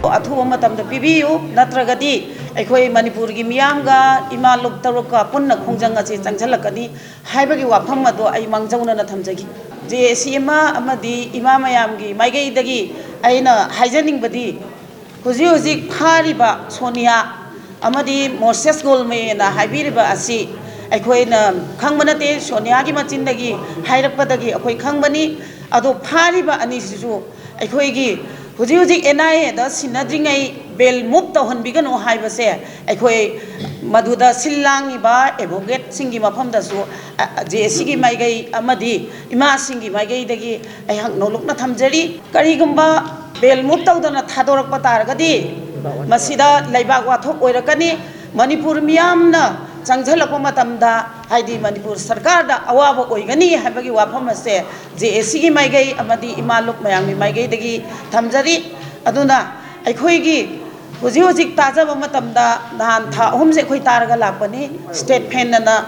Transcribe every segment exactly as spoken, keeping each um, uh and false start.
ꯑꯊꯨꯕ ꯃꯇꯝꯗ ꯄꯤꯕꯤꯌꯨ, ꯅꯠꯇ꯭ꯔꯒꯗꯤ ꯑꯩꯈꯣꯏ ꯃꯅꯤꯄꯨꯔꯒꯤ ꯃꯤꯌꯥꯝꯒ ꯏꯃꯥ ꯂꯨꯞ ꯇꯔꯨꯛꯀ ꯄꯨꯟꯅ ꯈꯣꯡꯖꯪ ꯑꯁꯤ ꯆꯪꯁꯤꯜꯂꯛꯀꯅꯤ ꯍꯥꯏꯕꯒꯤ ꯋꯥꯐꯝ ꯑꯗꯣ ꯑꯩ ꯃꯥꯡꯖꯧꯅꯅ ꯊꯝꯖꯒꯦ꯫ ꯖꯦ ꯑꯦ ꯁꯤ ꯑꯃ ꯑꯃꯗꯤ ꯏꯃꯥ ꯃꯌꯥꯝꯒꯤ ꯃꯥꯏꯀꯩꯗꯒꯤ ꯑꯩꯅ ꯍꯥꯏꯖꯅꯤꯡꯕꯗꯤ, ꯍꯧꯖꯤꯛ ꯍꯧꯖꯤꯛ ꯐꯥꯔꯤꯕ ꯁꯣꯅꯤꯌꯥ ꯑꯃꯗꯤ ꯃꯣꯁꯦꯁ ꯒꯣꯜꯃꯦꯅ ꯍꯥꯏꯕꯤꯔꯤꯕ ꯑꯁꯤ ꯑꯩꯈꯣꯏꯅ ꯈꯪꯕ ꯅꯠꯇꯦ, ꯁꯣꯅꯤꯌꯥꯒꯤ ꯃꯆꯤꯟꯗꯒꯤ ꯍꯥꯏꯔꯛꯄꯗꯒꯤ ꯑꯩꯈꯣꯏ ꯈꯪꯕꯅꯤ꯫ ꯑꯗꯣ ꯐꯥꯔꯤꯕ ꯑꯅꯤꯁꯤꯁꯨ ꯑꯩꯈꯣꯏꯒꯤ ꯍꯧꯖꯤꯛ ꯍꯧꯖꯤꯛ and I aid ꯁꯤꯟꯅꯗ꯭ꯔꯤꯉꯩ bell move ꯇꯧꯍꯟꯕꯤꯒꯅꯨ ꯍꯥꯏꯕꯁꯦ ꯑꯩꯈꯣꯏ ꯃꯗꯨꯗ ꯁꯤꯜ ꯂꯥꯡꯉꯤꯕ ꯑꯦꯗꯚꯣꯀꯦꯠꯁꯤꯡꯒꯤ ꯃꯐꯝꯗꯁꯨ, ꯑ, ꯖꯦ ꯑꯦ ꯁꯤꯒꯤ ꯃꯥꯏꯀꯩ ꯑꯃꯗꯤ ꯏꯃꯥꯁꯤꯡꯒꯤ ꯃꯥꯏꯀꯩꯗꯒꯤ ꯑꯩꯍꯥꯛ ꯅꯧꯂꯨꯛꯅ ꯊꯝꯖꯔꯤ꯫ ꯀꯔꯤꯒꯨꯝꯕ ꯕꯦꯜ ꯃꯨꯚ ꯇꯧꯗꯅ ꯊꯥꯗꯣꯔꯛꯄ ꯇꯥꯔꯒꯗꯤ ꯃꯁꯤꯗ ꯂꯩꯕꯥꯛ ꯋꯥꯊꯣꯛ ꯑꯣꯏꯔꯛꯀꯅꯤ꯫ ꯃꯅꯤꯄꯨꯔ ꯃꯤꯌꯥꯝꯅ ꯆꯪꯁꯤꯜꯂꯛꯄ ꯃꯇꯝꯗ, ꯍꯥꯏꯗꯤ ꯃꯅꯤꯄꯨꯔ ꯁꯔꯀꯥꯔꯗ ꯑꯋꯥꯕ ꯑꯣꯏꯒꯅꯤ ꯍꯥꯏꯕꯒꯤ ꯋꯥꯐꯝ ꯑꯁꯦ ꯖꯦ ꯑꯦ ꯁꯤꯒꯤ ꯃꯥꯏꯀꯩ ꯑꯃꯗꯤ ꯏꯃꯥ ꯂꯨꯞ ꯃꯌꯥꯝꯒꯤ ꯃꯥꯏꯀꯩꯗꯒꯤ ꯊꯝꯖꯔꯤ꯫ ꯑꯗꯨꯅ ꯑꯩꯈꯣꯏꯒꯤ ꯍꯧꯖꯤꯛ ꯍꯧꯖꯤꯛ ꯇꯥꯖꯕ ꯃꯇꯝꯗ ꯅꯍꯥꯟ ꯊꯥ ꯑꯍꯨꯝꯁꯦ ꯑꯩꯈꯣꯏ ꯇꯥꯔꯒ ꯂꯥꯛꯄꯅꯤ, ꯁ꯭ꯇꯦꯠ ꯐꯦꯟꯅꯅ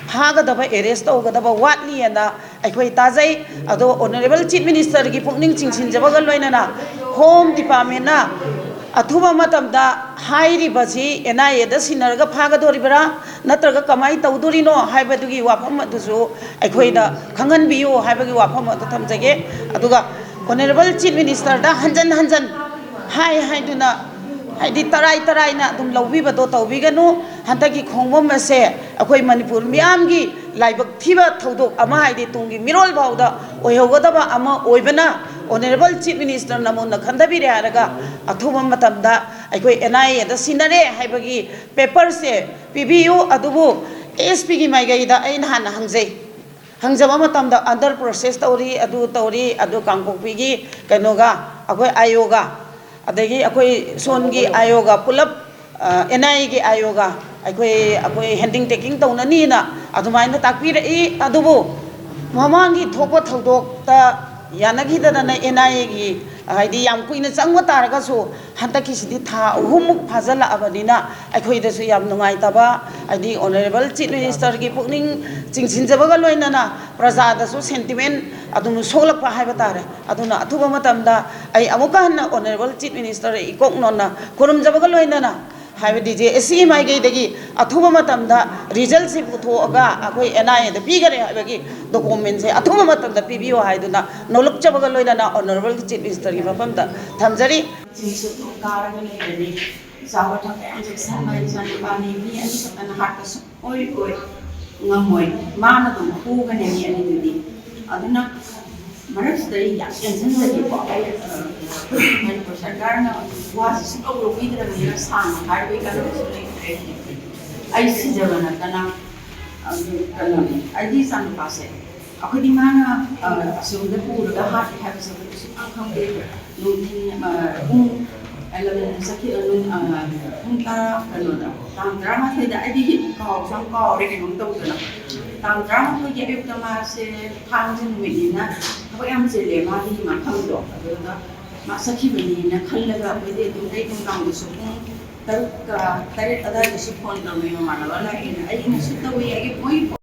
ꯐꯥꯒꯗꯕ, ꯑꯦꯔꯦꯁ ꯇꯧꯒꯗꯕ ꯋꯥꯠꯂꯤꯑꯅ ꯑꯩꯈꯣꯏ ꯇꯥꯖꯩ꯫ ꯑꯗꯣ ꯑꯣꯅꯔꯦꯕꯜ ꯆꯤꯐ ꯃꯤꯅꯤꯁꯇꯔꯒꯤ ꯄꯨꯛꯅꯤꯡ ꯆꯤꯡꯁꯤꯟꯖꯕꯒ ꯂꯣꯏꯅꯅ ꯍꯣꯝ ꯗꯤꯄꯥꯔꯠꯃꯦꯟꯅ ꯑꯊꯨꯕ ꯃꯇꯝꯗ ꯍꯥꯏꯔꯤꯕꯁꯤ ꯑꯦꯟ ꯑꯥꯏ ꯑꯦꯗ ꯁꯤꯟꯅꯔꯒ ꯐꯥꯒꯗꯣꯔꯤꯕ꯭ꯔꯥ, ꯅꯠꯇ꯭ꯔꯒ ꯀꯃꯥꯏꯅ ꯇꯧꯗꯣꯔꯤꯅꯣ ꯍꯥꯏꯕꯗꯨꯒꯤ ꯋꯥꯐꯝ ꯑꯗꯨꯁꯨ ꯑꯩꯈꯣꯏꯗ ꯈꯪꯍꯟꯕꯤꯌꯨ ꯍꯥꯏꯕꯒꯤ ꯋꯥꯐꯝ ꯑꯗꯨ ꯊꯝꯖꯒꯦ꯫ ꯑꯗꯨꯒ ꯑꯣꯅꯔꯦꯕꯜ ꯆꯤꯐ ꯃꯤꯅꯤꯁꯇꯔꯗ ꯍꯟꯖꯟ ꯍꯟꯖꯟ ꯍꯥꯏ ꯍꯥꯏꯗꯨꯅ, ꯍꯥꯏꯗꯤ ꯇꯔꯥꯏ ꯇꯔꯥꯏꯅ ꯑꯗꯨꯝ ꯂꯧꯕꯤꯕꯗꯣ ꯇꯧꯕꯤꯒꯅꯨ꯫ ꯍꯟꯗꯛꯀꯤ ꯈꯣꯡꯕꯝ ꯑꯁꯦ ꯑꯩꯈꯣꯏ ꯃꯅꯤꯄꯨꯔ ꯃꯤꯌꯥꯝꯒꯤ ꯂꯥꯏꯕꯛ ꯊꯤꯕ ꯊꯧꯗꯣꯛ ꯑꯃ, ꯍꯥꯏꯗꯤ ꯇꯨꯡꯒꯤ ꯃꯤꯔꯣꯜ ꯐꯥꯎꯗ ꯑꯣꯏꯍꯧꯒꯗꯕ ꯑꯃ ꯑꯣꯏꯕꯅ, ꯑꯣꯅꯔꯦꯕꯜ ꯆꯤꯐ ꯃꯤꯅꯤꯁꯇꯔꯅ ꯃꯨꯟꯅ ꯈꯟꯊꯕꯤꯔꯦ ꯍꯥꯏꯔꯒ ꯑꯊꯨꯕ ꯃꯇꯝꯗ ꯑꯩꯈꯣꯏ ꯑꯦꯟ ꯑꯥꯏ ꯑꯦꯗ ꯁꯤꯟꯅꯔꯦ ꯍꯥꯏꯕꯒꯤ ꯄꯦꯄꯔꯁꯦ ꯄꯤꯕꯤꯌꯨ꯫ ꯑꯗꯨꯕꯨ ꯑꯦꯁ ꯄꯤꯒꯤ ꯃꯥꯏꯀꯩꯗ ꯑꯩꯅ ꯍꯥꯟꯅ ꯍꯪꯖꯩ꯫ ꯍꯪꯖꯕ ꯃꯇꯝꯗ under process ꯇꯧꯔꯤ, ꯑꯗꯨ ꯇꯧꯔꯤ, ꯑꯗꯨ ꯀꯥꯡꯄꯣꯛꯄꯤꯒꯤ ꯀꯩꯅꯣꯒ, ꯑꯩꯈꯣꯏ ꯑꯥꯏ ꯑꯣꯒ, ꯑꯗꯒꯤ ꯑꯩꯈꯣꯏ ꯁꯣꯟꯒꯤ ꯑꯥꯏ ꯑꯣꯒ ꯄꯨꯂꯞ, ꯑ, ꯑꯦꯟ ꯑꯥꯏ ꯑꯦꯒꯤ ꯑꯥꯏ ꯑꯣꯒ ꯑꯩꯈꯣꯏ, ꯑꯩꯈꯣꯏ ꯍꯦꯟꯗꯤꯡ ꯇꯦꯛꯀꯤꯡ ꯇꯧꯅꯅꯤꯅ ꯑꯗꯨꯃꯥꯏꯅ ꯇꯥꯛꯄꯤꯔꯛꯏ꯫ ꯑꯗꯨꯕꯨ ꯃꯃꯥꯡꯒꯤ ꯊꯣꯛꯄ ꯊꯧꯗꯣꯛꯇ ꯌꯥꯅꯈꯤꯗꯗꯅ ꯑꯦꯟ ꯑꯥꯏ ꯑꯦꯒꯤ, ꯍꯥꯏꯗꯤ ꯌꯥꯝ ꯀꯨꯏꯅ ꯆꯪꯕ ꯇꯥꯔꯒꯁꯨ ꯍꯟꯗꯛꯀꯤꯁꯤꯗꯤ ꯊꯥ ꯑꯍꯨꯝꯃꯨꯛ ꯐꯥꯖꯤꯜꯂꯛꯑꯕꯅꯤꯅ ꯑꯩꯈꯣꯏꯗꯁꯨ ꯌꯥꯝ ꯅꯨꯡꯉꯥꯏꯇꯕ, ꯍꯥꯏꯗꯤ Honourable Chief Minister ꯒꯤ ꯄꯨꯛꯅꯤꯡ ꯆꯤꯡꯁꯤꯟꯖꯕꯒ ꯂꯣꯏꯅꯅ ꯄ꯭ꯔꯖꯥꯗꯁꯨ sentiment ꯑꯗꯨꯝ ꯁꯣꯛꯂꯛꯄ ꯍꯥꯏꯕ ꯇꯥꯔꯦ꯫ ꯑꯗꯨꯅ ꯑꯊꯨꯕ ꯃꯇꯝꯗ ꯑꯩ ꯑꯃꯨꯛꯀ ꯍꯟꯅ Honourable Chief Minister ꯏꯀꯣꯛ ꯅꯣꯟꯅ ꯈꯨꯔꯨꯝꯖꯕꯒ ꯂꯣꯏꯅꯅ, ꯍꯥꯏꯕꯗꯤ JAC ꯃꯥꯏꯀꯩꯗꯒꯤ ꯑꯊꯨꯕ ꯃꯇꯝꯗ result ꯁꯤ ꯄꯨꯊꯣꯛꯑꯒ ꯑꯩꯈꯣꯏ NIA ꯗ ꯄꯤꯒꯅꯤ ꯍꯥꯏꯕꯒꯤ document ꯁꯦ ꯑꯊꯨꯕ ꯃꯇꯝꯗ ꯄꯤꯕꯤꯌꯨ ꯍꯥꯏꯗꯨꯅ ꯅꯣꯂꯨꯛꯆꯕꯒ ꯂꯣꯏꯅꯅ Honourable Chief Minister ꯒꯤ ꯃꯐꯝꯗ ꯊꯝꯖꯔꯤ꯫ ꯁꯤꯡꯁꯨ ꯑꯗꯨꯝ ꯀꯥꯔꯒ ꯂꯩꯔꯅꯤ꯫ ꯆꯥꯕ ꯊꯛꯄ ꯌꯥꯝ ꯆꯦꯛꯁꯤꯟꯕ ꯏꯆꯥꯅꯨꯄꯥꯅꯤ꯫ ꯃꯤ ꯑꯅꯤꯈꯛꯇꯅ ꯍꯥꯠꯄ ꯁꯨꯡꯑꯣꯏ ꯑꯣꯏ ꯉꯝꯃꯣꯏ꯫ ꯃꯥꯅ ꯑꯗꯨꯝ ꯐꯨꯒꯅꯤ ꯃꯤ ꯑꯅꯤꯗꯨꯗꯤ꯫ ꯑꯗꯨꯅ ꯃꯔꯛꯁꯤꯗ ꯑꯩ ꯌꯥꯝ ꯇꯦꯟꯁꯟꯖꯔꯤꯀꯣ꯫ ꯑꯩ, ꯑ, ꯃꯅꯤꯄꯨꯔ ꯁꯔꯀꯥꯔꯅ ꯋꯥꯁꯤ ꯁꯨꯡꯂꯧ ꯂꯧꯕꯤꯗ꯭ꯔꯕꯅꯤꯅ ꯁꯥꯡꯅ ꯍꯥꯏꯕꯒꯤ ꯀꯥꯟꯅꯕꯁꯨ ꯂꯩꯇ꯭ꯔꯦ꯫ ꯑꯩ ꯁꯤꯖꯕ ꯅꯠꯇꯅ, ꯑꯗꯨ ꯀꯩꯅꯣꯅꯤ, ꯑꯩꯒꯤ ꯏꯆꯥꯅꯨꯄꯥꯁꯦ ꯑꯩꯈꯣꯏꯗꯤ ꯃꯥꯅ, ꯑ, ꯑꯁꯣꯝꯗ ꯄꯨꯔꯒ ꯍꯥꯠꯂꯦ ꯍꯥꯏꯕꯁꯦ ꯑꯩꯈꯣꯏꯗꯤ ꯁꯨꯡꯈꯪ ꯈꯪꯗꯦ꯫ ꯅꯨꯡꯊꯤꯜ, ꯑ, ꯄꯨꯡ eleven ꯆꯠꯈꯤ, ꯑ, ꯅꯨꯡ-, ꯑ, ꯄꯨꯡ ꯇꯔꯥ, ꯀꯩꯅꯣꯗ, ꯇꯥꯡ ꯇꯔꯥꯃꯥꯊꯣꯏꯗ, ꯑꯩꯗꯤ ꯀꯥꯎꯁꯨ ꯌꯥꯝ ꯀꯥꯎꯔꯦ ꯀꯩꯅꯣꯝ ꯇꯧꯗꯅ꯫ ꯇꯥꯡ ꯇꯔꯥꯃꯥꯊꯣꯏꯒꯤ ꯑꯌꯨꯛꯇ ꯃꯥꯁꯦ ꯊꯥꯡꯖ ꯅꯨꯃꯤꯠꯅꯤꯅ ꯊꯕꯛ ꯌꯥꯝ ꯆꯤꯜꯂꯦ ꯃꯥꯒꯤ ꯃꯐꯝꯗꯣ꯫ ꯑꯗꯨꯗ ꯃꯥ ꯆꯠꯈꯤꯕꯅꯤꯅ ꯈꯜꯂꯒ ꯑꯩꯈꯣꯏꯗꯤ ꯑꯗꯨꯝ ꯑꯩ ꯅꯨꯡꯗꯥꯡꯗꯁꯨ ꯄꯨꯡ ꯇꯔꯨꯛꯀ ꯇꯔꯦꯠ ꯑꯗꯥꯏꯗꯁꯨ phone ꯇꯧꯅꯩ ꯃꯃꯥꯟꯅꯕ ꯂꯥꯛꯑꯦꯅ꯫ ꯑꯩꯅꯁꯨ ꯇꯧꯏ, ꯑꯩꯒꯤ ꯃꯣꯏ